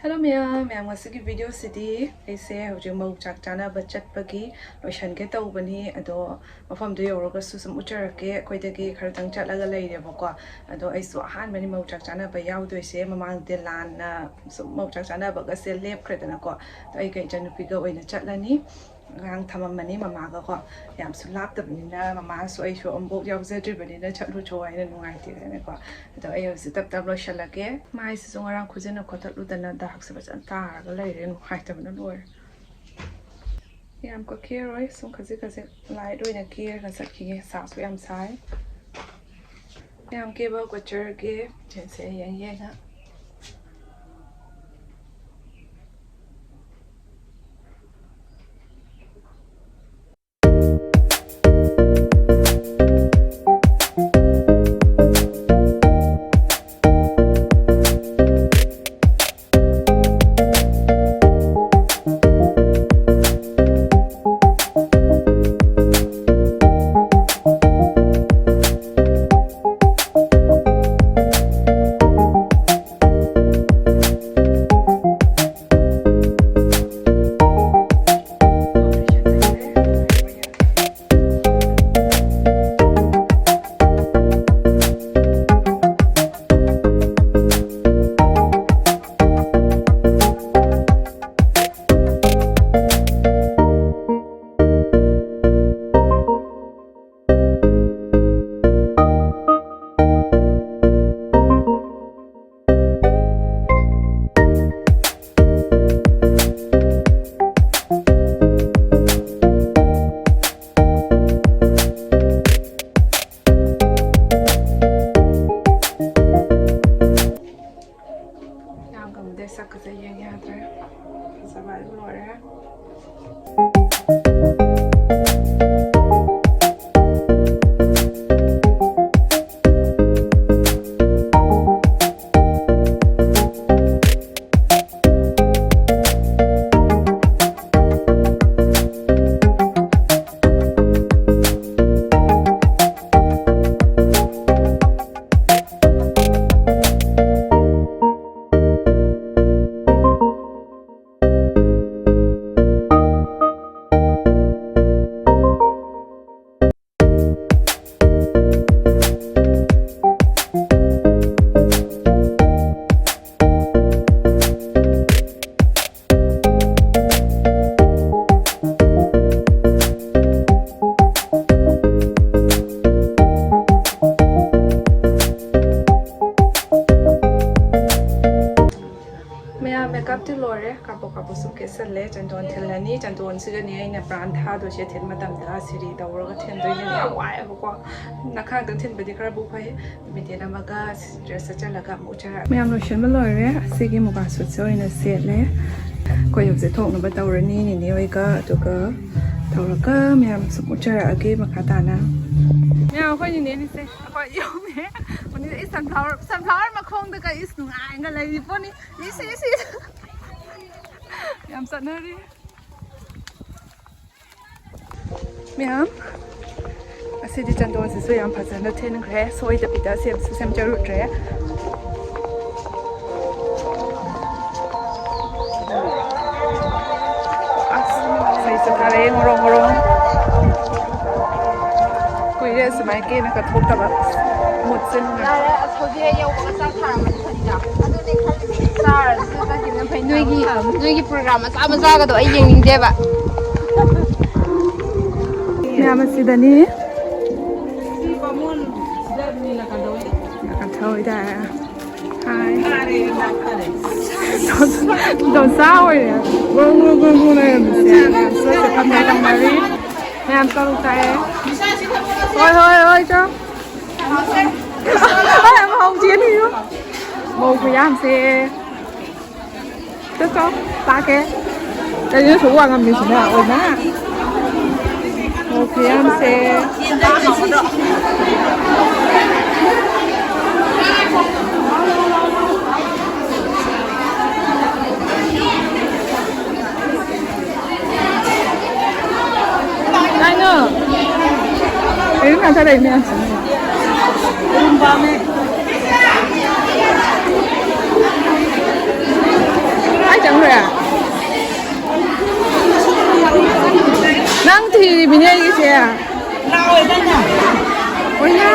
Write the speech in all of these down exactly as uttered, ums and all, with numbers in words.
Hello ꯃꯌꯥꯝ, ꯃꯌꯥꯝ ꯉꯁꯤꯒꯤ ꯚꯤꯗꯤꯑꯣꯁꯤꯗꯤ ꯑꯩꯁꯦ ꯍꯧꯖꯤꯛ ꯃꯧ ꯆꯥꯛ ꯆꯥꯅꯕ ꯆꯠꯄꯒꯤ ꯂꯣꯏꯁꯟꯒꯦ ꯇꯧꯕꯅꯤ꯫ ꯑꯗꯣ ꯃꯐꯝꯗꯣ ꯌꯧꯔꯒꯁꯨ ꯁꯨꯝ ꯎꯠꯆꯔꯛꯀꯦ꯫ ꯑꯩꯈꯣꯏꯗꯒꯤ ꯈꯔꯇꯪ ꯆꯠꯂꯒ ꯂꯩꯔꯦꯕꯀꯣ꯫ ꯑꯗꯣ ꯑꯩꯁꯨ ꯑꯍꯥꯟꯕꯅꯤ ꯃꯧ ꯆꯥꯛ ꯆꯥꯅꯕ ꯌꯥꯎꯗꯣꯏꯁꯦ꯫ ꯃꯃꯥꯡꯗꯗꯤ ꯂꯥꯟꯅ ꯁꯨꯝ ꯃꯧ ꯆꯥꯛ ꯆꯥꯅꯕꯒꯁꯦ ꯂꯦꯞꯈ꯭ꯔꯦꯗꯅꯀꯣ꯫ ꯑꯗꯣ ꯑꯩꯒ ꯏꯆꯟꯅꯨꯄꯤꯒ ꯑꯣꯏꯅ ꯆꯠꯂꯅꯤ꯫ ꯑꯉꯥꯡ ꯊꯃꯝꯃꯅꯤ ꯃꯃꯥꯒꯀꯣ꯫ ꯌꯥꯝꯁꯨ ꯂꯥꯞꯇꯕꯅꯤꯅ ꯃꯃꯥꯁꯨ ꯑꯩꯁꯨ ꯑꯃꯨꯛ ꯌꯥꯎꯖꯗ꯭ꯔꯤꯕꯅꯤꯅ ꯆꯠꯂꯨꯆꯣ ꯍꯥꯏꯅ ꯅꯨꯡꯉꯥꯏꯇꯦꯗꯅꯀꯣ꯫ ꯑꯗꯣ ꯑꯩ ꯍꯧꯖꯤꯛ ꯇꯞ ꯇꯞ ꯂꯣꯏꯁꯜꯂꯒꯦ꯫ ꯃꯥꯏꯁꯤꯁꯨ ꯉꯔꯥꯡ ꯈꯨꯖꯤꯟꯅ ꯈꯣꯠꯇꯠꯂꯨꯗꯅ ꯗꯥꯛꯁꯦ ꯐꯖꯅ ꯇꯥꯔꯒ ꯂꯩꯔꯦ꯫ ꯅꯨꯡꯉꯥꯏꯇꯕꯅ ꯂꯣꯏꯔꯦ꯫ ꯌꯥꯝ ꯀꯛꯈꯤꯔꯣꯏ, ꯁꯨꯝ ꯈꯖꯤꯛ ꯈꯖꯤꯛ ꯂꯥꯏꯠ ꯑꯣꯏꯅ ꯀꯦꯔꯒ ꯆꯠꯈꯤꯒꯦ꯫ ꯁꯥꯁꯨ ꯌꯥꯝ ꯁꯥꯏ꯫ ꯌꯥꯝ ꯀꯦꯕ ꯀꯣꯠꯆꯔꯒꯦ꯫ ꯁꯦ ꯌꯦꯡ ꯌꯦꯡꯉ꯫ ꯌꯥꯝ ꯉꯝꯗꯦ, ꯁꯛꯀꯁꯦ ꯌꯦꯡ ꯌꯥꯗ꯭ꯔꯦ꯫ ꯐꯖꯕ ꯍꯥꯏꯕꯨ ꯂꯣꯏꯔꯦ꯫ ꯃꯦꯀꯞꯇꯤ ꯂꯣꯏꯔꯦ, ꯀꯥꯞꯄꯣ ꯀꯥꯞꯄꯣ ꯁꯨꯝ ꯀꯦꯠꯁꯜꯂꯦ꯫ ꯆꯟꯗꯣꯟ ꯊꯤꯜꯂꯅꯤ꯫ ꯆꯟꯗꯣꯟꯁꯤꯒꯅꯤ ꯑꯩꯅ ꯄ꯭ꯔꯥꯟ ꯊꯥꯗꯣꯏꯁꯦ꯫ ꯊꯤꯟ ꯃꯇꯝꯗ ꯁꯤꯔꯤ ꯇꯧꯔꯒ ꯊꯤꯟꯗꯣꯏꯅꯦ꯫ ꯌꯥꯝ ꯋꯥꯏꯑꯦꯕꯀꯣ꯫ ꯅꯈꯥꯡꯗꯪ ꯊꯤꯟꯕꯗꯤ ꯈꯔꯕꯨ ꯐꯩ꯫ ꯅꯨꯃꯤꯠ ꯑꯃꯒ ꯗ꯭ꯔꯦꯁ ꯁꯦꯠꯆꯜꯂꯒ ꯑꯃꯨꯛ ꯎꯠꯆꯔꯛꯑꯒꯦ꯫ ꯃꯌꯥꯝ ꯂꯣꯏꯁꯤꯟꯕ ꯂꯣꯏꯔꯦ꯫ ꯑꯁꯤꯒꯤ ꯃꯨꯒꯥ ꯁꯨꯠꯁꯦ ꯑꯣꯏꯅ ꯁꯦꯠꯂꯦ꯫ ꯑꯩꯈꯣꯏ ꯍꯧꯖꯤꯛ ꯊꯣꯛꯅꯕ ꯇꯧꯔꯅꯤ ꯅꯦꯅꯦ ꯍꯣꯏꯒ, ꯑꯗꯨꯒ ꯇꯧꯔꯒ ꯃꯌꯥꯝ ꯁꯨꯝ ꯎꯠꯆꯔꯛꯑꯒꯦ ꯃꯈꯥ ꯇꯥꯅ꯫ ꯃꯌꯥꯝ ꯑꯩꯈꯣꯏ ꯅꯦꯅꯦꯅꯤꯁꯦ꯫ ꯑꯩꯈꯣꯏ ꯌꯨꯝꯅꯦ꯫ ꯎꯅꯤꯗ ꯏꯁ ꯁꯟꯐ꯭ꯂꯥꯋꯔ, ꯁꯟꯐ꯭ꯂꯥꯋꯔ ꯃꯈꯣꯡꯗꯒ ꯏꯁ ꯅꯨꯡꯉꯥꯏꯅ ꯂꯩꯔꯤ ꯄꯣꯠꯅꯤ꯫ ꯏꯁ, ꯏꯁ, ꯏꯁ꯫ ꯌꯥꯝ ꯆꯠꯅꯔꯤ꯫ ꯃꯌꯥꯝ, ꯑꯁꯤꯗꯤ ꯆꯟꯗꯣꯟꯁꯤꯁꯨ ꯌꯥꯝ ꯐꯖꯅ ꯊꯤꯟꯈ꯭ꯔꯦ꯫ ꯁꯣꯏꯗꯕꯤꯗ ꯁꯦꯝꯁꯨ ꯁꯦꯝꯖꯔꯨꯗ꯭ꯔꯦ꯫ ꯑꯁ, ꯃꯩꯁꯨ ꯊꯥꯔꯛꯑꯦ ꯉꯣꯔꯣꯡ ꯉꯣꯔꯣꯡ꯫ ꯀꯨꯏꯔꯦ ꯁꯨꯃꯥꯏꯅ ꯀꯦꯅꯒ ꯊꯣꯛꯇꯕ꯫ ꯃꯨꯠꯁꯦ ꯅꯨꯡꯉꯥꯏ꯫ ꯌꯥꯔꯦ, ꯑꯁ, ꯍꯧꯖꯤꯛ ꯍꯦꯛ ꯌꯧꯕꯒ ꯆꯥꯛ ꯊꯥꯔꯝꯃꯗꯤ ꯐꯅꯤꯗ꯫ ꯑꯗꯨꯅꯦ ꯈꯜꯂꯤꯁꯦ꯫ ꯆꯥꯔꯁꯨ ꯆꯠꯈꯤꯕꯅ ꯐꯩ꯫ ꯅꯣꯏꯒꯤ, ꯅꯣꯏꯒꯤ ꯄ꯭ꯔꯣꯒ꯭ꯔꯥꯝ ꯃꯆꯥ ꯃꯆꯥꯒꯗꯣ ꯑꯩ ꯌꯦꯡꯅꯤꯡꯗꯦꯕ꯫ ꯃꯌꯥꯝ ꯑꯁꯤꯗꯅꯤ꯫ ꯀꯟꯊꯧꯏꯗ꯫ ꯍꯥꯏ꯫ ꯗꯣꯟꯆꯥ ꯑꯣꯏꯔꯦ꯫ ꯒ꯭ꯔꯨ ꯒ꯭ꯔꯨ ꯒ꯭ꯔꯨ ꯒ꯭ꯔꯨ ꯂꯩꯔꯝꯕꯁꯦ꯫ ꯃꯌꯥꯝ ꯁꯣꯠꯁꯦ ꯐꯝꯃꯦ ꯇꯧꯅꯔꯤ꯫ ꯃꯌꯥꯝ ꯇꯔꯨꯛ ꯇꯥꯛꯑꯦ꯫ ꯍꯣꯏ, ꯍꯣꯏ, ꯍꯣꯏ, ꯆꯣ꯫ ꯍꯣꯏ, ꯑꯃ ꯍꯧꯖꯤꯛ ꯑꯅꯤꯁꯨ꯫ ꯃꯧ ꯈꯨꯌꯥꯝꯁꯦ꯫ ꯆꯠꯈ꯭ꯔꯣ, ꯇꯥꯛꯀꯦ꯫ ꯀꯩꯅꯣ ꯁꯨꯛ ꯋꯥ ꯉꯝꯃꯤꯁꯤꯅ ꯑꯣꯏꯃ꯫ ꯑꯣ, ꯈꯨꯌꯥꯝꯁꯦ꯫ ꯀꯩꯅꯣ? ꯀꯩꯅꯣ ꯉꯥꯛꯇ ꯂꯩ ꯃꯌꯥꯝꯁꯤꯅ꯫ ꯔꯨꯝ ꯄꯥꯝꯃꯦ꯫ ꯀꯥꯏ ꯆꯪꯈ꯭ꯔꯦ? ꯅꯪ ꯊꯤꯔꯤꯕꯅꯦ ꯑꯩꯒꯤꯁꯦ꯫ ꯂꯥꯛꯑꯣꯏ ꯅꯪꯅ꯫ ꯑꯣꯏꯅ꯫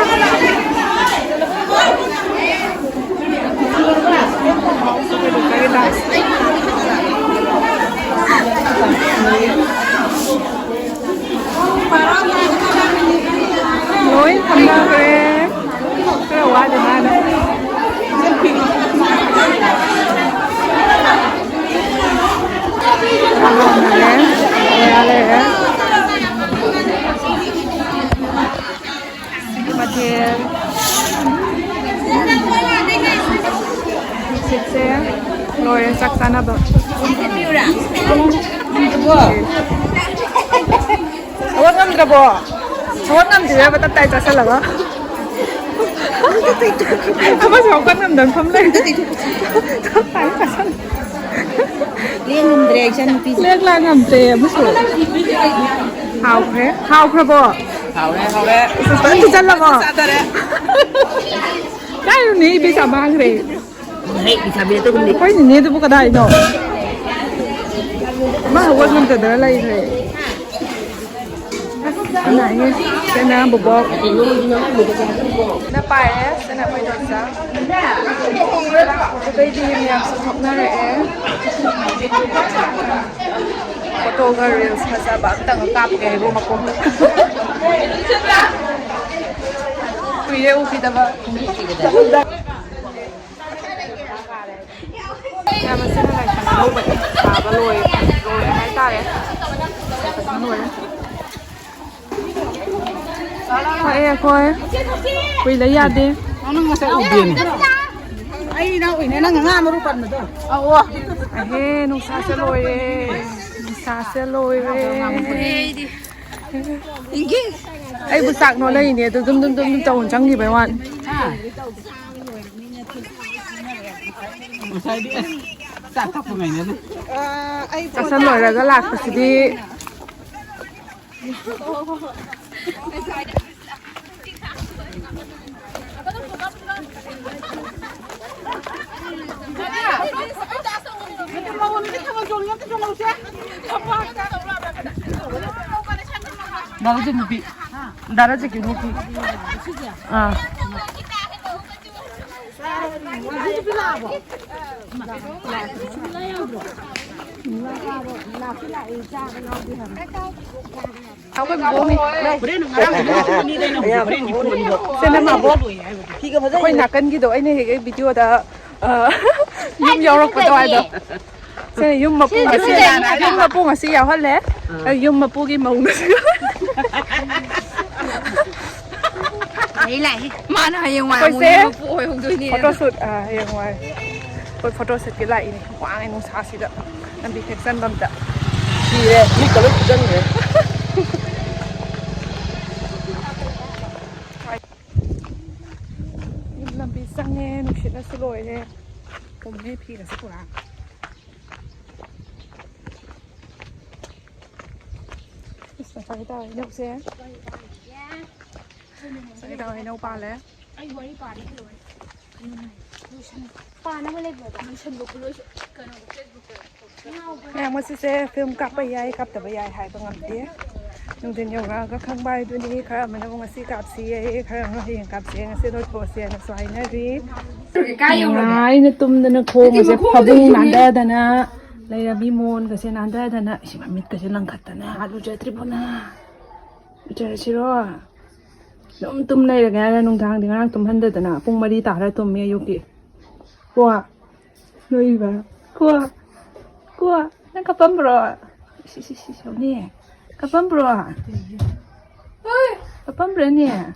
ꯂꯣꯏ ꯐꯝꯅꯈ꯭ꯔꯦ꯫ ꯈꯔ ꯋꯥꯠꯂꯤ ꯃꯥꯅ꯫ ꯆꯥꯅꯕ꯫ ꯍꯧꯒꯠ ꯉꯝꯗ꯭ꯔꯕꯣ? ꯍꯧꯒꯠ ꯉꯝꯗ꯭ꯔꯤꯔꯕ ꯇꯞ ꯇꯥꯏ ꯆꯥꯁꯜꯂꯒ? ꯑꯃꯁꯨ ꯍꯧꯒꯠ ꯉꯝꯗꯅ ꯐꯝ ꯂꯩꯔꯦ꯫ ꯇꯞ ꯇꯥꯏ ꯆꯥꯁꯜꯂꯒ꯫ ꯂꯦꯡ ꯉꯝꯗ꯭ꯔꯦ ꯏꯆꯟꯅꯨꯄꯤꯁꯦ꯫ ꯂꯦꯡ ꯂꯥꯡ ꯉꯝꯗ꯭ꯔꯦ ꯑꯃꯁꯨ꯫ ꯍꯥꯎꯈ꯭ꯔꯦ꯫ ꯍꯥꯎꯈ꯭ꯔꯕꯣ? ꯍꯥꯎꯔꯦ, ꯍꯥꯎꯔꯦ꯫ ꯐꯖꯅ ꯆꯜꯂꯕꯣ? ꯆꯥꯗꯔꯦ꯫ ꯀꯥꯏꯗꯅꯣꯅꯦ ꯏꯕꯦꯆꯥ ꯃꯥꯡꯈ꯭ꯔꯦ꯫ ꯍꯦ, ꯂꯩꯁꯥꯕꯤ ꯑꯗꯨꯒꯨꯝꯗꯤ꯫ ꯑꯩꯈꯣꯏ ꯅꯤꯅꯦꯗꯨꯕꯨ ꯀꯗꯥꯏꯅꯣ? ꯃꯥ ꯍꯧꯒꯠ ꯉꯝꯗꯗꯅ ꯂꯩꯈ꯭ꯔꯦ꯫ ꯑꯁ, ꯀꯅꯥ ꯍꯥꯏꯅꯤ? ꯁꯤꯅ ꯕꯣꯕꯣꯛ꯫ ꯁꯤꯅ ꯄꯥꯏꯔꯦ, ꯁꯤꯅ ꯑꯩꯈꯣꯏ ꯗꯣꯟꯆꯥ꯫ ꯑꯗꯩꯗꯤ ꯃꯌꯥꯝꯁꯨ ꯊꯣꯛꯅꯔꯛꯑꯦ꯫ ꯐꯣꯇꯣꯒ ꯔꯤꯜꯁ ꯐꯖꯕ ꯑꯝꯇꯪꯒ ꯀꯥꯞꯀꯦ ꯍꯥꯏꯕꯨ ꯃꯈꯣꯡꯗ꯫ ꯀꯨꯏꯔꯦ ꯎꯈꯤꯗꯕ꯫ ꯃꯌꯥꯝ ꯑꯁꯤꯅ ꯂꯥꯏꯁꯪ ꯑꯅꯧꯕꯅꯤ꯫ ꯁꯥꯕ ꯂꯣꯏ-, ꯂꯣꯏꯔꯦ ꯍꯥꯏꯇꯥꯔꯦ꯫ ꯂꯣꯏꯔꯦ꯫ ꯊꯛꯑꯦ ꯑꯩꯈꯣꯏ꯫ ꯀꯨꯏ ꯂꯩ ꯌꯥꯗꯦ꯫ ꯅꯪ ꯉꯁꯥꯏ ꯎꯗꯦꯅꯦ꯫ ꯑꯩ ꯏꯅꯥꯎ ꯎꯏꯅꯦ, ꯅꯪ ꯉꯥ ꯃꯔꯨ ꯄꯟꯕꯗꯣ꯫ ꯑꯧ꯫ ꯑꯍꯦ, ꯅꯨꯡꯁꯥꯁꯦ ꯂꯣꯏꯔꯦ꯫ ꯅꯨꯡꯁꯥꯁꯦ ꯂꯣꯏꯔꯦ꯫ ꯑꯩꯕꯨ ꯆꯥꯛ ꯅꯣꯜꯂꯛꯏꯅꯦ ꯑꯗꯨ ꯗꯨꯝ ꯗꯨꯝ ꯗꯨꯝ ꯗꯨꯝ ꯇꯧꯅ ꯆꯪꯈꯤꯕꯩ ꯋꯥꯅꯤ꯫ ꯉꯁꯥꯏꯗꯤ ꯑꯁ ꯆꯥꯛ ꯊꯣꯛꯄ ꯉꯥꯏꯅꯗꯦ꯫ ꯆꯥꯁꯟ ꯂꯣꯏꯔꯒ ꯂꯥꯛꯄꯁꯤꯗꯤ꯫ ꯗꯥ ꯔꯥꯖꯤꯠꯀꯤ ꯅꯨꯄꯤ꯫ ꯗꯥ ꯔꯥꯖꯤꯠꯀꯤ ꯅꯨꯄꯤ꯫ ꯑꯥ꯫ ꯑꯩꯈꯣꯏ ꯕꯣꯕꯣꯛꯅꯤ꯫ ꯍꯣꯔꯦꯟ ꯉꯔꯥꯡ ꯁꯤꯅ ꯃꯥꯕꯣꯛ꯫ ꯑꯩꯈꯣꯏ ꯅꯥꯀꯟꯒꯤꯗꯣ ꯑꯩꯅ ꯍꯦꯛ ꯍꯦꯛ ꯚꯤꯗꯤꯑꯣꯗ, ꯑ, ꯌꯨꯝ ꯌꯥꯎꯔꯛꯄꯗꯣ ꯍꯥꯏꯗꯣ꯫ ꯁꯤꯅ ꯌꯨꯝ ꯃꯄꯨ ꯉꯁꯤ, ꯌꯨꯝ ꯃꯄꯨ ꯉꯁꯤ ꯌꯥꯎꯍꯜꯂꯦ꯫ ꯑꯥ꯫ ꯑꯩ ꯌꯨꯝ ꯃꯄꯨꯒꯤ ꯃꯧ ꯉꯁꯤ꯫ ꯂꯥꯛꯏ, ꯂꯥꯛꯏ꯫ ꯃꯥꯅ ꯍꯌꯦꯡꯋꯥꯏ ꯑꯃꯨꯛ ꯑꯩꯈꯣꯏꯁꯦ ꯌꯨꯝ ꯃꯄꯨ ꯑꯣꯏꯍꯧꯗꯣꯏꯅꯦ꯫ ꯐꯣꯇꯣ ꯁꯨꯠ, ꯑꯥ, ꯍꯌꯦꯡꯋꯥꯏ꯫ ꯑꯩꯈꯣꯏ ꯐꯣꯇꯣ ꯁꯦꯠꯀꯦ ꯂꯥꯛꯏꯅꯦ, ꯋꯥꯡꯉꯦ ꯅꯨꯡꯁꯥꯁꯤꯗ ꯂꯝꯕꯤ ꯍꯦꯛ ꯆꯪꯕ ꯑꯝꯇ꯫ ꯁꯤꯔꯦ, ꯃꯤꯠꯀ ꯂꯣꯏ ꯀꯨꯠꯁꯟꯈ꯭ꯔꯦ꯫ ꯌꯨꯝ ꯂꯝꯕꯤ ꯆꯪꯉꯦ, ꯅꯨꯡꯁꯤꯠꯅꯁꯨ ꯂꯣꯏꯔꯦ꯫ ꯄꯨꯝꯃꯦ ꯐꯤꯒꯁꯦ ꯄꯨꯔꯥ꯫ ꯏꯁ, ꯉꯁꯥꯏ ꯇꯥꯔꯦ ꯏꯅꯧꯁꯦ꯫ ꯉꯁꯥꯏ ꯇꯥꯔꯦ ꯏꯅꯧ ꯄꯥꯜꯂꯦ꯫ ꯑꯩ ꯋꯥꯔꯤ ꯄꯥꯔꯤ ꯂꯣꯏꯔꯦ꯫ ꯄꯥꯅꯕ ꯂꯩꯕ꯭ꯔꯣ? ꯂꯣꯏꯁꯟꯕ ꯈꯨꯂꯣꯏꯁꯤ ꯀꯩꯅꯣ Facebook ꯇ꯫ ꯃꯌꯥꯝ ꯉꯁꯤꯁꯦ ꯐꯤꯂꯝ ꯀꯥꯞꯄ ꯌꯥꯏ, ꯀꯥꯞꯇꯕ ꯌꯥꯏ ꯍꯥꯏꯕ ꯉꯝꯗꯦ꯫ ꯅꯨꯡꯊꯤꯟ ꯌꯧꯔꯛꯑꯒ ꯈꯪꯕ ꯍꯥꯏꯗꯨꯅꯤ꯫ ꯈꯔ ꯑꯃꯅ ꯑꯃꯨꯛ ꯉꯁꯤ ꯀꯥꯞꯁꯤ ꯌꯥꯏ, ꯈꯔ ꯑꯃꯅ ꯍꯌꯦꯡ ꯀꯥꯞꯁꯤ ꯌꯥꯏ, ꯉꯁꯤ ꯂꯣꯏꯊꯣꯛꯑꯁꯦꯅꯁꯨ ꯍꯥꯏꯅꯔꯤ꯫ ꯀꯥꯏ ꯌꯧꯔꯒꯦ? ꯅꯨꯡꯉꯥꯏꯅ ꯇꯨꯝꯗꯅ ꯈꯣꯡꯒꯁꯦ ꯐꯕꯨꯡ ꯅꯥꯟꯊꯗꯅ ꯂꯩꯔꯝꯃꯤ, ꯃꯣꯟꯒꯁꯦ ꯅꯥꯟꯊꯗꯅ꯫ ꯏꯁ, ꯃꯃꯤꯠꯀꯁꯦ ꯂꯪꯈꯠꯇꯅ ꯂꯨꯖꯗ꯭ꯔꯤꯕꯣ ꯅꯪ? ꯂꯨꯖꯔꯁꯤꯔꯣ? ꯑꯗꯨꯝ ꯇꯨꯝ ꯂꯩꯔꯒꯦ ꯍꯥꯏꯔ ꯅꯨꯡꯗꯥꯡꯗꯤ ꯉꯔꯥꯡ ꯇꯨꯝꯍꯟꯗꯗꯅ ꯄꯨꯡ ꯃꯔꯤ ꯇꯥꯔ ꯇꯨꯝꯃꯤ ꯑꯌꯨꯛꯀꯤ꯫ ꯀꯣ? ꯅꯣꯏꯕ꯫ ꯀꯣ? ꯀꯣ? ꯅꯪ ꯀꯞꯄꯝꯕ꯭ꯔꯣ? ꯁꯤ, ꯁꯤ, ꯁꯤ, ꯁꯣꯝꯅꯤ꯫ ꯀꯞꯄꯝꯕ꯭ꯔꯣ? ꯀꯞꯄꯝꯕ꯭ꯔꯅꯦ?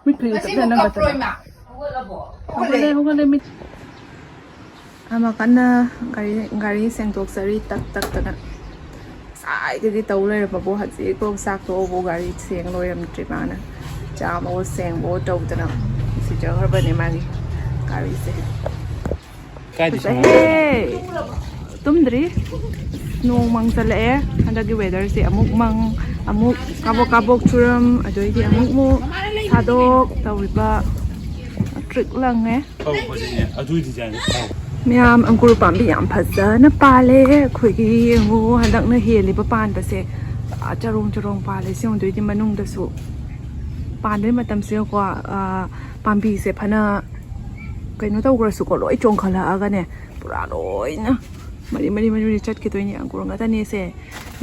ꯃꯤꯠ ꯐꯩꯖꯨꯞ ꯉꯁꯤꯕꯨ ꯆꯞꯇꯅ ꯅꯝꯕ ꯀꯞꯄ꯭ꯔꯣ ꯇꯠꯇꯅ꯫ ꯏꯃꯥ? ꯍꯧꯒꯠꯂꯕꯣ? ꯍꯧꯒꯠꯂꯦ, ꯍꯧꯒꯠꯂꯦ, ꯃꯤꯠ꯫ ꯑꯃ ꯀꯟꯅ ꯒꯥꯔꯤ, ꯒꯥꯔꯤ ꯁꯦꯡꯗꯣꯛꯆꯔꯤ ꯇꯛ ꯇꯛꯇꯅ꯫ ꯉꯁꯥꯏꯗꯒꯤ ꯇꯧ ꯂꯩꯔꯕꯕꯨ ꯍꯧꯖꯤꯛꯐꯥꯎ ꯆꯥꯛ ꯇꯣꯛꯑꯕꯨ ꯒꯥꯔꯤ ꯁꯦꯡ ꯂꯣꯏꯔꯝꯗ꯭ꯔꯤ ꯃꯥꯅ꯫ ꯆꯥꯝꯕꯑꯣ ꯁꯦꯡꯕꯑꯣ ꯇꯧꯗꯅ ꯁꯤꯖꯈ꯭ꯔꯕꯅꯦ ꯃꯥꯒꯤ ꯒꯥꯔꯤꯁꯦ꯫ ꯀꯥꯏꯗ ꯐꯖꯩꯍꯦ꯫ ꯇꯨꯝꯗ꯭ꯔꯤ꯫ ꯅꯣꯡ ꯃꯪꯁꯜꯂꯛꯑꯦ꯫ ꯍꯟꯗꯛꯀꯤ weatherꯁꯦ ꯑꯃꯨꯛ ꯃꯪ, ꯑꯃꯨꯛ ꯀꯥꯕꯣꯛ ꯀꯥꯕꯣꯛ ꯆꯨꯔꯝ, ꯑꯗꯩꯗꯤ ꯑꯃꯨꯛ ꯑꯃꯨꯛ ꯁꯥꯗꯣꯛ ꯇꯧꯔꯤꯕ꯫ ꯇ꯭ꯔꯤꯛ ꯂꯪꯉꯦ꯫ ꯑꯧ, ꯐꯖꯩꯅꯦ꯫ ꯑꯗꯨꯏ designꯗꯣ ꯐꯥꯎ꯫ ꯃꯌꯥꯝ ꯑꯪꯒꯨꯔ ꯄꯥꯝꯕꯤ ꯌꯥꯝ ꯐꯖꯅ ꯄꯥꯜꯂꯦ꯫ ꯑꯩꯈꯣꯏꯒꯤ ꯌꯦꯡꯉꯨ, ꯍꯟꯗꯛꯅ ꯍꯦꯜꯂꯤꯕ ꯄꯥꯟꯕꯁꯦ꯫ ꯄꯨꯔꯥ ꯆꯔꯣꯡ ꯆꯔꯣꯡ ꯄꯥꯜꯂꯦ꯫ ꯁꯤ ꯌꯦꯡꯉꯨꯗꯣꯏꯗꯤ ꯃꯅꯨꯡꯗꯁꯨ ꯄꯥꯟꯕꯩ ꯃꯇꯝꯁꯤꯒꯀꯣ, ꯑ, ꯄꯥꯝꯕꯤꯁꯦ ꯐꯅ ꯀꯩꯅꯣ ꯇꯧꯈ꯭ꯔꯁꯨꯀꯣ, ꯂꯣꯏ ꯆꯣꯡꯈꯠꯂꯛꯑꯒꯅꯦ, ꯄꯨꯔꯥ ꯂꯣꯏꯅ ꯃꯔꯤ ꯃꯔꯤ ꯃꯔꯤ ꯃꯔꯤ ꯆꯠꯈꯤꯗꯣꯏꯅꯦ꯫ ꯑꯪꯒꯨꯔ ꯉꯥꯛꯇꯅꯦꯁꯦ꯫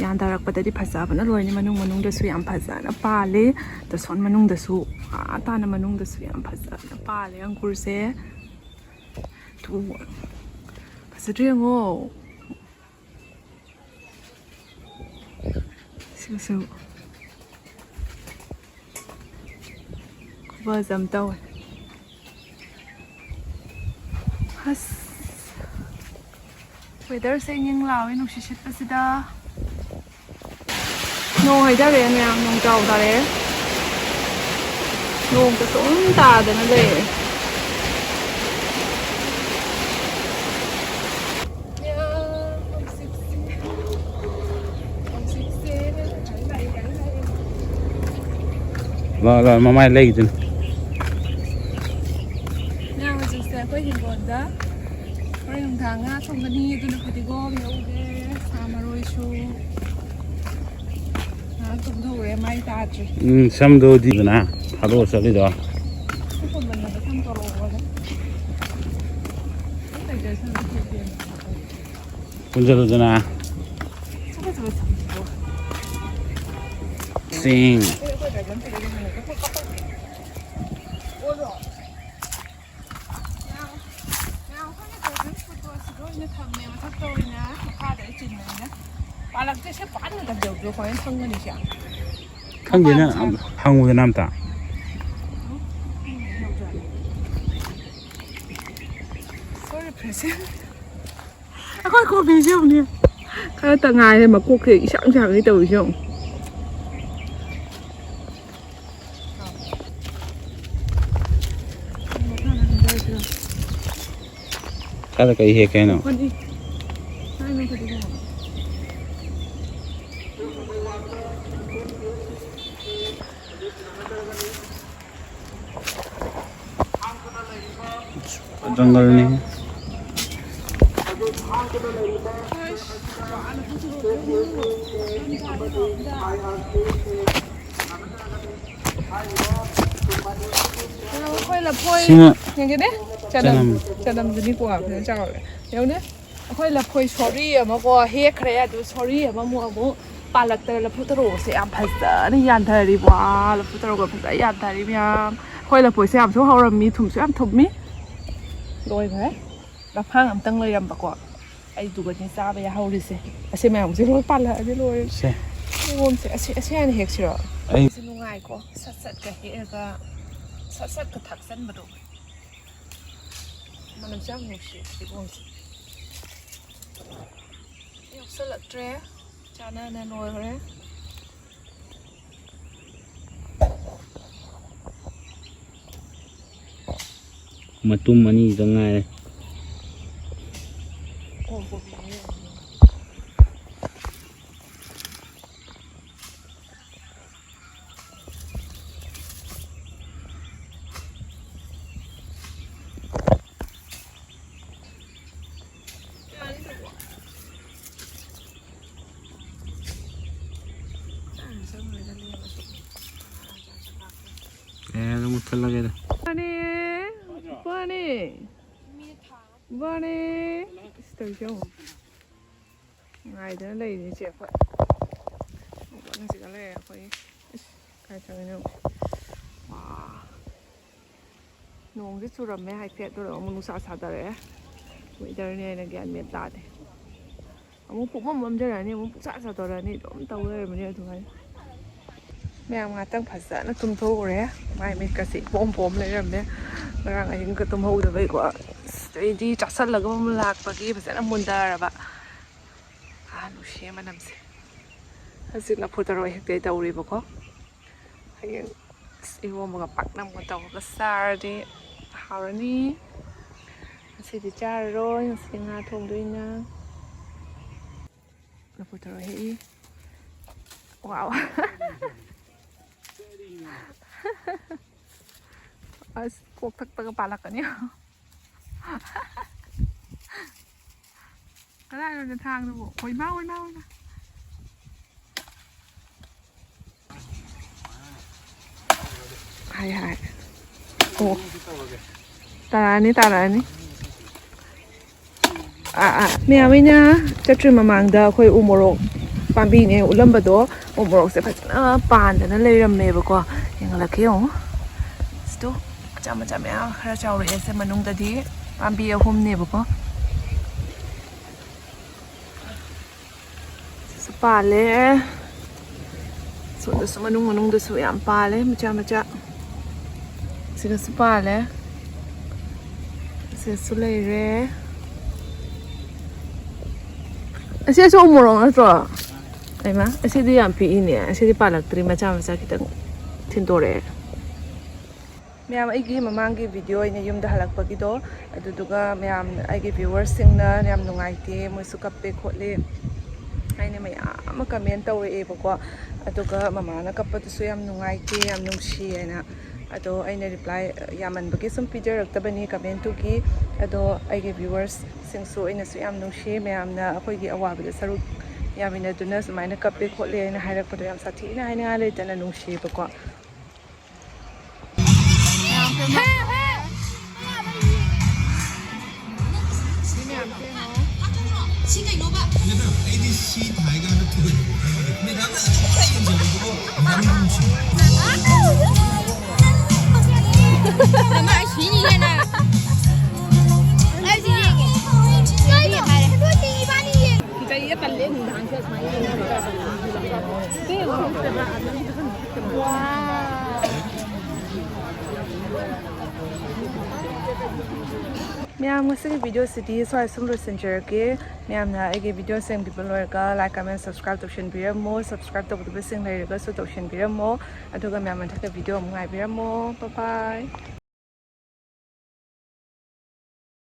ꯌꯥꯟꯊꯔꯛꯄꯗꯗꯤ ꯐꯖꯕꯅ ꯂꯣꯏꯅ ꯃꯅꯨꯡ ꯃꯅꯨꯡꯗꯁꯨ ꯌꯥꯝ ꯐꯖꯅ ꯄꯥꯜꯂꯤ꯫ ꯇꯁꯣꯟ ꯃꯅꯨꯡꯗꯁꯨ, ꯑꯥ ꯇꯥꯅ ꯃꯅꯨꯡꯗꯁꯨ ꯌꯥꯝ ꯐꯖꯅ ꯄꯥꯜꯂꯦ ꯑꯪꯒꯨꯔꯁꯦ꯫ ꯇꯨ, ꯐꯖꯗ꯭ꯔꯥ ꯌꯦꯡꯉꯣ꯫ ꯁꯤꯁꯨ ꯈꯨꯐꯖ ꯑꯃ ꯇꯧꯋꯦ꯫ ꯑꯁ, Weatherꯁꯦ ꯏꯪ ꯏꯪ ꯂꯥꯎꯋꯦ ꯅꯨꯡꯁꯤꯠ ꯁꯤꯠꯄꯁꯤꯗ꯫ ꯅꯣꯡ ꯍꯩꯊꯔꯛꯑꯦ ꯃꯌꯥꯝ, ꯅꯣꯡ ꯆꯥꯎ ꯇꯥꯔꯛꯑꯦ꯫ ꯅꯣꯡꯁꯦ ꯁꯨꯝ ꯇꯥꯗꯅ ꯂꯩꯔꯦ꯫ ꯌꯥ, ꯍꯧꯖꯤꯛꯁꯦ, ꯍꯧꯖꯤꯛꯁꯦ, ꯒꯥꯔꯤ ꯂꯥꯛꯑꯦ, ꯒꯥꯔꯤ ꯂꯥꯛꯑꯦ꯫ ꯂꯥꯛꯑꯣ, ꯂꯥꯛꯑꯣ, ꯃꯃꯥꯏ ꯂꯩꯈꯤꯗꯣꯏꯅꯤ꯫ ꯌꯥ, ꯍꯧꯖꯤꯛꯁꯦ ꯑꯩꯈꯣꯏ ꯍꯤꯡꯒꯣꯜꯗ ꯍꯣꯔꯦꯟ ꯅꯨꯡꯗꯥꯡ ꯉꯥ ꯊꯣꯡꯒꯅꯤ, ꯑꯗꯨꯅ ꯐꯗꯤꯒꯣꯝ ꯂꯧꯒꯦ, ꯁꯥ ꯃꯔꯣꯏꯁꯨ꯫ ꯉꯥꯏꯍꯥꯛ ꯇꯨꯝꯊꯣꯛꯎꯔꯦ, ꯃꯥꯏ ꯇꯥꯗ꯭ꯔꯤ꯫ ꯎꯝ, ꯁꯝꯗꯨꯗꯤꯗꯅ ꯊꯥꯗꯣꯛꯑ ꯆꯠꯂꯤꯗꯣ꯫ ꯄꯨꯟꯁꯤꯜꯂꯨꯗꯅ꯫ ꯆꯤꯡ꯫ ꯌꯥꯝ, ꯌꯥꯝ ꯑꯩꯈꯣꯏꯅ dragon fruitꯇꯣ ꯑꯁꯤꯗ ꯑꯣꯏꯅ ꯊꯝꯃꯦ, ꯃꯊꯛꯇ ꯑꯣꯏꯅ, ꯃꯈꯥꯗ ꯑꯩ ꯆꯤꯟꯕꯅꯤꯅ꯫ ꯄꯥꯜꯂꯛꯇꯦ, ꯁꯤ ꯄꯥꯟꯒ ꯀꯝꯗꯧꯗꯣꯏꯅꯣ ꯈꯪꯒꯅꯤ ꯁꯤ꯫ ꯈꯪꯗꯦꯅ, ꯃꯄꯥꯟꯁꯦ ꯌꯥꯝ ꯍꯪꯉꯨꯗꯅ ꯑꯝꯇ꯫ So refreshing꯫ ꯑꯩꯈꯣꯏ ꯀꯣꯕꯤꯁꯦ ꯌꯦꯡꯉꯨꯅꯦ꯫ ꯈꯔꯇ ꯉꯥꯏꯔꯦ, ꯃꯀꯣꯛꯁꯦ ꯏꯁꯥꯡ ꯁꯥꯡꯉꯩ ꯇꯧꯔꯤꯁꯦ ꯌꯦꯡꯉꯨ꯫ ꯀꯥꯏꯗ ꯀꯩ ꯍꯦꯛꯀꯦ ꯍꯥꯏꯅꯣ? ꯖꯪꯒꯜꯅꯤ꯫ ꯑꯩꯈꯣꯏ ꯂꯐꯣꯏ ꯁꯤꯅ ꯌꯦꯡꯒꯦꯅꯦ꯫ ꯆꯅꯝ, ꯆꯅꯝ꯫ ꯆꯅꯝꯗꯨꯅꯤꯀꯣ, ꯐꯖꯅ ꯆꯥꯎꯔꯦ꯫ ꯌꯦꯡꯉꯨꯅꯦ꯫ ꯑꯩꯈꯣꯏ ꯂꯐꯣꯏ ꯁꯣꯔꯤ ꯑꯃꯀꯣ ꯍꯦꯛꯈ꯭ꯔꯦ, ꯑꯗꯨ ꯁꯣꯔꯤ ꯑꯃꯃꯨꯛ ꯑꯃꯨꯛ ꯄꯥꯜꯂꯛꯇꯅ ꯂꯐꯨ ꯊꯔꯣꯁꯦ ꯌꯥꯝ ꯐꯖꯅ ꯌꯥꯟꯊꯔꯤꯕ꯫ ꯂꯐꯨ ꯊꯔꯣꯒ ꯐꯖꯅ ꯌꯥꯟꯊꯔꯤ ꯃꯌꯥꯝ꯫ ꯑꯩꯈꯣꯏ ꯂꯐꯣꯏꯁꯦ ꯌꯥꯝꯁꯨ ꯍꯧꯔꯝꯃꯤ, ꯊꯨꯝꯁꯨ ꯌꯥꯝ ꯊꯨꯝꯃꯤ꯫ ꯂꯣꯏꯈ꯭ꯔꯦ꯫ ꯂꯐꯥꯡ ꯑꯝꯇꯪ ꯂꯩꯔꯝꯕꯀꯣ꯫ ꯑꯩꯗꯨꯒꯅꯦ ꯆꯥꯕ ꯌꯥꯍꯧꯔꯤꯁꯦ꯫ ꯑꯁꯤ ꯃꯌꯥꯝꯁꯦ ꯂꯣꯏ ꯄꯥꯜꯂꯛꯑꯗꯤ ꯂꯣꯏꯔꯦ꯫ ꯁꯦ꯫ ꯀꯤꯍꯣꯝꯁꯦ ꯑꯁꯤ, ꯑꯁꯤ ꯍꯥꯟꯅ ꯍꯦꯛꯁꯤꯔꯣ? ꯑꯩ ꯑꯁꯤ ꯅꯨꯡꯉꯥꯏꯀꯣ꯫ ꯁꯠ ꯁꯠꯀ ꯍꯦꯛꯑꯒ ꯁꯠ ꯁꯠꯀ ꯊꯥꯛꯆꯟꯕꯗꯣ꯫ ꯃꯅꯝꯁꯨ ꯌꯥꯝ ꯅꯨꯡꯁꯤ ꯀꯤꯍꯣꯝꯁꯦ꯫ ꯆꯠꯂꯛꯇ꯭ꯔꯦ꯫ ꯆꯥꯅꯅ ꯂꯣꯏꯈ꯭ꯔꯦ꯫ ꯃꯇꯨꯝ ꯑꯅꯤꯗ ꯉꯥꯏꯔꯦ꯫ ꯑꯦ, ꯑꯗꯨꯝ ꯃꯨꯠꯊꯠꯂꯒꯦꯗ꯫ ꯄꯥꯅꯤ, ꯄꯥꯅꯤ, ꯄꯥꯅꯤ꯫ ꯏꯁ, ꯇꯧꯔꯤꯁꯦ ꯌꯦꯡꯉꯣ꯫ ꯉꯥꯏꯗꯅ ꯂꯩꯔꯤꯅꯦ ꯏꯆꯦ ꯑꯩꯈꯣꯏ꯫ ꯉꯁꯤꯒ ꯂꯩꯔꯦ ꯑꯩꯈꯣꯏ꯫ ꯏꯁ, ꯀꯥꯏ ꯆꯪꯉꯤꯅꯣ? ꯋꯥ꯫ ꯅꯣꯡꯁꯦ ꯆꯨꯔꯝꯃꯦ ꯍꯥꯏꯐꯦꯠ, ꯑꯗꯨꯒ ꯑꯃꯨꯛ ꯅꯨꯡꯁꯥ ꯁꯥꯗꯔꯛꯑꯦ꯫ Weatherꯅꯦ ꯍꯥꯏꯅ ꯒ꯭ꯌꯥꯟ ꯃꯦꯟ ꯇꯥꯗꯦ꯫ ꯑꯃꯨꯛ ꯄꯨꯡꯃꯝ ꯃꯝꯖꯔꯛꯑꯅꯤ, ꯑꯃꯨꯛ ꯄꯨꯡꯁꯥ ꯁꯥꯗꯣꯔꯛꯑꯅꯤ, ꯑꯗꯨꯝ ꯇꯧ ꯂꯩꯔꯕꯅꯦ ꯑꯗꯨꯃꯥꯏꯅ꯫ ꯃꯌꯥꯝ ꯉꯥꯛꯇꯪ ꯐꯖꯅ ꯇꯨꯝꯊꯣꯛꯎꯔꯦ꯫ ꯃꯥꯏ ꯃꯤꯠꯀꯁꯦ ꯏꯄꯣꯝ ꯄꯣꯝ ꯂꯩꯔꯝꯃꯦ꯫ ꯉꯔꯥꯡ ꯑꯍꯤꯡꯒ ꯇꯨꯝꯍꯧꯗꯕꯩꯀꯣ꯫ ꯑꯁ, ꯑꯩꯗꯤ ꯆꯥꯁꯜꯂꯒ ꯑꯃꯨꯛ ꯂꯥꯛꯄꯒꯤ ꯐꯖꯅ ꯃꯨꯟꯊꯔꯕ꯫ ꯑꯥ, ꯅꯨꯡꯁꯤꯌꯦ ꯃꯅꯝꯁꯦ꯫ ꯍꯧꯖꯤꯛ ꯂꯐꯨ ꯊꯔꯣ ꯍꯦꯛꯇꯣꯏ ꯇꯧꯔꯤꯕꯀꯣ꯫ ꯍꯌꯦꯡ ꯑꯁ ꯏꯔꯣꯝꯕꯒ ꯄꯥꯛꯅꯝꯒ ꯇꯧꯔꯒ ꯆꯥꯔꯗꯤ ꯍꯥꯎꯔꯅꯤ꯫ ꯉꯁꯤꯗꯤ ꯆꯥꯔꯔꯣꯏ, ꯉꯁꯤ ꯉꯥ ꯊꯣꯡꯗꯣꯏꯅ꯫ ꯂꯐꯨ ꯊꯔꯣ ꯍꯦꯛꯏ꯫ ꯋꯥꯎ꯫ ꯑꯁ, ꯀꯣꯛ ꯊꯛꯇꯒ ꯄꯥꯜꯂꯛꯀꯅꯤ꯫ ꯀꯗꯥꯏꯅꯣꯅꯦ ꯊꯥꯡꯗꯨꯕꯨ? ꯑꯣꯏꯃꯥ, ꯑꯣꯏꯃꯥ, ꯑꯣꯏꯃꯥ꯫ ꯍꯥꯏ, ꯍꯥꯏ꯫ ꯑꯣ꯫ ꯇꯥꯔꯛꯑꯅꯤ, ꯇꯥꯔꯛꯑꯅꯤ꯫ ꯑꯥ, ꯑꯥ꯫ ꯃꯌꯥꯝ ꯑꯩꯅ ꯆꯠꯇ꯭ꯔꯤ ꯃꯃꯥꯡꯗ ꯑꯩꯈꯣꯏ ꯎ ꯃꯣꯔꯣꯛ ꯄꯥꯝꯕꯤꯅꯦ ꯎꯠꯂꯝꯕꯗꯣ, ꯎ ꯃꯣꯔꯣꯛꯁꯦ ꯐꯖꯅ ꯄꯥꯟꯗꯅ ꯂꯩꯔꯝꯃꯦꯕꯀꯣ꯫ ꯌꯦꯡꯍꯜꯂꯛꯀꯦ ꯌꯦꯡꯉꯣ꯫ ꯁꯤꯗꯣ ꯃꯆꯥ ꯃꯆꯥ ꯃꯌꯥꯝ ꯈꯔ ꯆꯥꯎꯔꯛꯑꯦ꯫ ꯁꯦ ꯃꯅꯨꯡꯗꯗꯤ ꯄꯥꯝꯕꯤ ꯑꯍꯨꯝꯅꯦꯕꯀꯣ꯫ ꯁꯤꯁꯨ ꯄꯥꯜꯂꯦ꯫ ꯁꯣꯝꯗꯁꯨ ꯃꯅꯨꯡ ꯃꯅꯨꯡꯗꯁꯨ ꯌꯥꯝ ꯄꯥꯜꯂꯦ ꯃꯆꯥ ꯃꯆꯥ꯫ ꯁꯤꯗꯁꯨ ꯄꯥꯜꯂꯦ꯫ ꯁꯤꯗꯁꯨ ꯂꯩꯔꯦ꯫ ꯑꯁꯤ ꯑꯁꯨ ꯎꯃꯣꯔꯣꯛ ꯅꯠꯇ꯭ꯔꯣ? ꯑꯩꯃ, ꯑꯁꯤꯗꯤ ꯌꯥꯝ ꯄꯤꯛꯏꯅꯦ꯫ ꯑꯁꯤꯗꯤ ꯄꯥꯜꯂꯛꯇ꯭ꯔꯤ, ꯃꯆꯥ ꯃꯆꯥ ꯈꯤꯇꯪ ꯊꯤꯟꯗꯣꯔꯛꯑꯦ꯫ ꯃꯌꯥꯝ, ꯑꯩꯒꯤ ꯃꯃꯥꯡꯒꯤ ꯚꯤꯗꯤꯑꯣ ꯑꯩꯅ ꯌꯨꯝꯗ ꯍꯜꯂꯛꯄꯒꯤꯗꯣ, ꯑꯗꯨꯗꯨꯒ ꯃꯌꯥꯝ, ꯑꯩꯒꯤ ꯚ꯭ꯌꯨꯋꯔꯁꯤꯡꯅ ꯌꯥꯝ ꯅꯨꯡꯉꯥꯏꯇꯦ, ꯃꯣꯏꯁꯨ ꯀꯞꯄꯦ ꯈꯣꯠꯂꯦ ꯍꯥꯏꯅ ꯃꯌꯥꯝ ꯑꯃ ꯀꯃꯦꯟ ꯇꯧꯔꯛꯑꯦꯕꯀꯣ꯫ ꯑꯗꯨꯒ ꯃꯃꯥꯅ ꯀꯞꯄꯗꯨꯁꯨ ꯌꯥꯝ ꯅꯨꯡꯉꯥꯏꯇꯦ, ꯌꯥꯝ ꯅꯨꯡꯁꯤ ꯍꯥꯏꯅ꯫ ꯑꯗꯣ ꯑꯩꯅ ꯔꯤꯄ꯭ꯂꯥꯏ ꯌꯥꯝꯃꯟꯕꯒꯤ ꯁꯨꯝ ꯄꯤꯖꯔꯛꯇꯕꯅꯤ ꯀꯃꯦꯟꯇꯨꯒꯤ꯫ ꯑꯗꯣ ꯑꯩꯒꯤ ꯚ꯭ꯌꯨꯋꯔꯁꯁꯤꯡꯁꯨ ꯑꯩꯅꯁꯨ ꯌꯥꯝ ꯅꯨꯡꯁꯤ, ꯃꯌꯥꯝꯅ ꯑꯩꯈꯣꯏꯒꯤ ꯑꯋꯥꯕꯗ ꯁꯔꯨꯛ ꯌꯥꯃꯤꯟꯅꯗꯨꯅ ꯁꯨꯃꯥꯏꯅ ꯀꯞꯄꯦ ꯈꯣꯠꯂꯦ ꯍꯥꯏꯅ ꯍꯥꯏꯔꯛꯄꯗꯣ ꯌꯥꯝ ꯁꯥꯊꯤꯅ ꯍꯥꯏꯅꯤꯡꯉꯥꯏ ꯂꯩꯇꯅ ꯅꯨꯡꯁꯤꯕꯀꯣ꯫ ꯁꯤ ꯀꯩꯅꯣꯕ? ꯑꯩꯗꯤ ꯁꯤ ꯊꯥꯏꯒ ꯍꯥꯏꯕ ꯊꯣꯛꯑꯦꯕꯀꯣ꯫ ꯃꯦꯗꯥꯝꯅ ꯑꯗꯨꯝ ꯌꯦꯡꯁꯤꯜꯂꯦꯕꯀꯣ꯫ ꯃꯦꯗꯥꯝ ꯅꯨꯡꯁꯤ꯫ ꯃꯥ ꯁꯤꯅꯤꯅꯦ ꯅꯪ꯫ ꯑꯩꯁꯨ ꯌꯦꯡꯒꯦ꯫ ꯀꯩꯅꯣ? ꯑꯗꯨꯗꯤ ꯏꯕꯥꯅꯤ ꯌꯦꯡ- ꯀꯤꯖꯩꯌꯦ, ꯇꯜꯂꯦ, ꯅꯨꯡꯗꯥꯡꯁꯦ ꯁꯨꯃꯥꯏꯅ ꯌꯦꯡꯉꯒ꯫ ꯃꯌꯥꯝ, ꯉꯁꯤꯒꯤ ꯚꯤꯗꯤꯑꯣꯁꯤꯗꯤ ꯁ꯭ꯋꯥꯏ ꯁꯨꯝ ꯂꯣꯏꯁꯤꯟꯖꯔꯒꯦ꯫ ꯃꯌꯥꯝꯅ ꯑꯩꯒꯤ ꯚꯤꯗꯤꯑꯣꯁꯦ ꯌꯦꯡꯕꯤꯕ ꯂꯣꯏꯔꯒ like, comment, subscribe ꯇꯧꯁꯟꯕꯤꯔꯝꯃꯣ꯫ Subscribe ꯇꯧꯗꯕꯁꯤꯡ ꯂꯩꯔꯒꯁꯨ ꯇꯧꯁꯟꯕꯤꯔꯝꯃꯣ꯫ ꯑꯗꯨꯒ ꯃꯌꯥꯝ, ꯃꯊꯪꯗ ꯚꯤꯗꯤꯑꯣ ꯑꯃꯨꯛ ꯉꯥꯏꯕꯤꯔꯝꯃꯣ꯫ Bye bye꯫